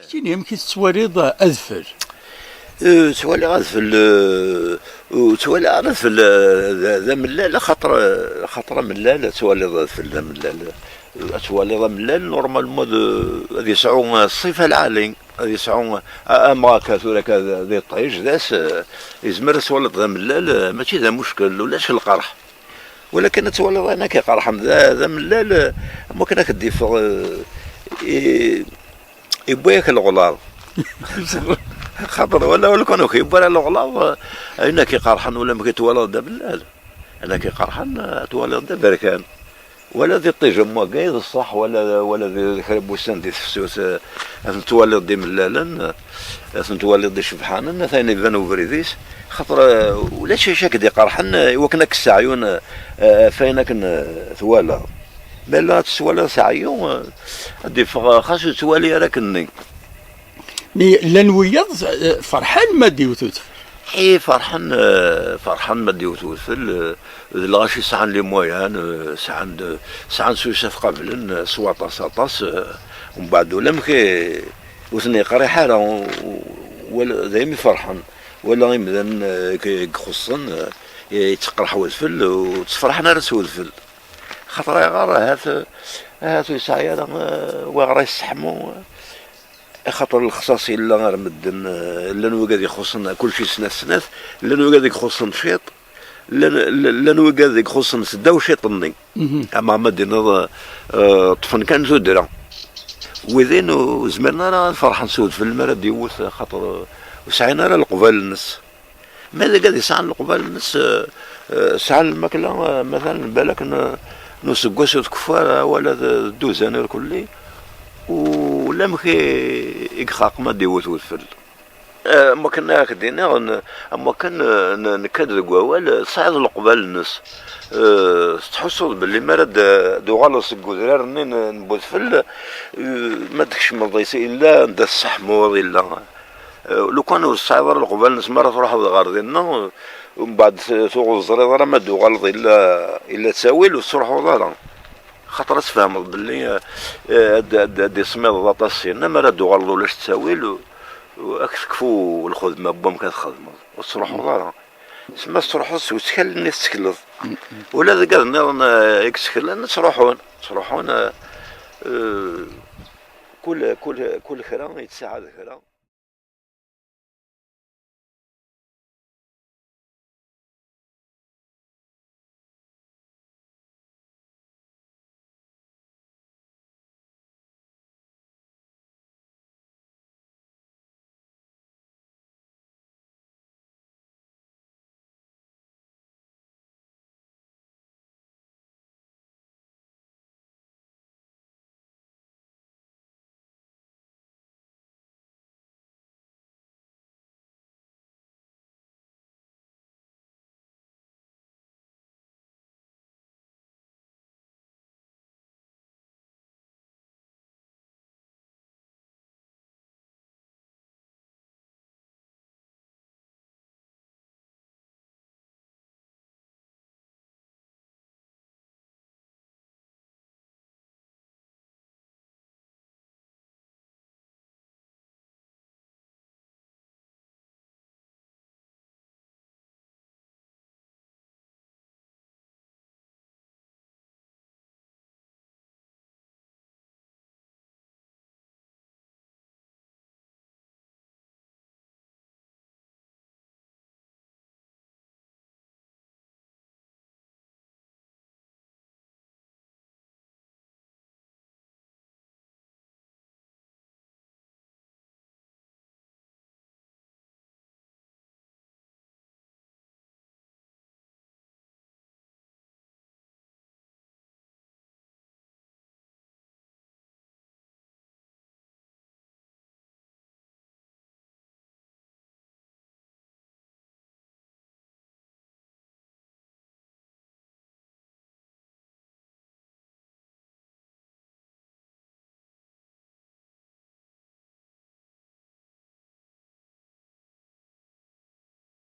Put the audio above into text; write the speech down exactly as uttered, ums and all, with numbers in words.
Tini, amek i tettwaliḍ adfel? Eh, ttwaliɣ adfel, eh, ur ttwaliɣ ara adfel, eh, d, d amellal, axaṭer, axaṭer amellal ad twaliḍ adfel d amellal. Ad twaliḍ amellal, normalement, d, ad yesɛu, eh, ṣṣifa lɛali, ad yesɛu, eh, am akka tura akka d, d iṭij, d ass, eh, yezmer ad twaliḍ d amellal, eh, mačči d amuckel, ulac lqerḥ. Walakin ad twaliḍ ayen akka iqerḥen d, d amellal, eh, am wakken ad k-d-iffeɣ, eh, i, iwwi-yak leɣlaḍ. Xaṭer wala, wala kan ur k-iwwi ara leɣlaḍ, eh, ayen akka iqerḥen wala amek i twalaḍ d amellal. Ayen akka iqerḥen, eh, twaliḍ d aberkan. Wala d iṭij am wagi, d ṣṣeḥ, wala, wala d, d kra n wussan di tefsut, eh, ad ten-twaliḍ d imellalen, eh, ad ten-twaliḍ d icebḥanen, atan iban ubrid-is. Xaṭer, eh, ulac acu ak-d-iqerḥen, eh, i wakken ad k-sseɛyun, eh, ɣef wayen akken, eh, twalaḍ. Ma yella ad tettwaliḍ s ɛeyyu, eh, ad d-iffeɣ, eh, xas ur ttwali ara akkenni. Mi llan wiyaḍ, eh, ferḥen ma d-iwet udfel. I ferḥen, eh, ferḥen ma d-iwet udfel, eh, d lɣaci sɛan les moyens, eh, sɛan-d, sɛan s uyesɛef qablen, eh, s waṭas aṭas, eh, mbeɛd ulamek, eh, ur ten-yeqriḥ ara, u-, u-, wala, daymi ferḥen, wala imdanen, eh, i, i ixuṣṣen, eh, yetteqreḥ wedfel, ur ttferḥen ara s wedfel. Xaṭer ayɣer? Ahat, ahat ur yesɛi ara, eh, wa ara yesseḥmu, eh, axaṭer lexṣaṣ yella ar medden, eh, llan wigad ixuṣṣen kulci snat snat, llan wigad ixuṣṣen ciṭ, llan, llan wigad ixuṣṣen seddaw ciṭ-nni. Ama ma d-tiniḍ, eh, ṭṭfen kan tudra. Widin ur zmiren ara ad ferḥen s udfel mi ara d-iwwet, xaṭer ur sɛin ara leqbal-nnes. Ma d agad yesɛan leqbal-nnes, eh, eh, sɛan lmakla, eh, matalan, balak n, n useggas ur tkeffu ara, wala d, d dduzan irkelli, ulamek i, i ixaq ma d-iwwet udfel. Eh, am wakken ara k-d-iniɣ, n-, am wakken, eh, n-, nekka-d deg wawal, eh, tesɛiḍ leqbal-nnes. Eh, tettḥussuḍ belli mi ara d-, d-uɣaleḍ seg udrar-nni n, n udfel, eh, ma d-tkecmeḍ, is-, illa anda tesseḥmuḍ, illa. Eh, lukan ur tesɛiḍ ara leqbal-nnes mi ara truḥeḍ ɣer dinna, eh, mbeɛd t-, tuɣ ur teẓriḍ ara ma d-tuɣaleḍ illa, illa ttawil ur tettruḥuḍ ara. Xaṭer ad tfehmeḍ belli, eh, eh, ad, ad, ad d-ismiḍeḍ aṭas syin, mi ara d-tuɣaleḍ ulac ttawil, u-, u-, ad k-tekfu lxedma n wamek ad txedmeḍ, ur tettruḥuḍ ara. Tsemma tettruḥuḍ s wettkal-nni tettekleḍ. Ula d igad nniḍen, eh, i yetteklen, ttruḥun, ttruḥun, eh, eh, kul, kul, kul kra yettsaɛad kra.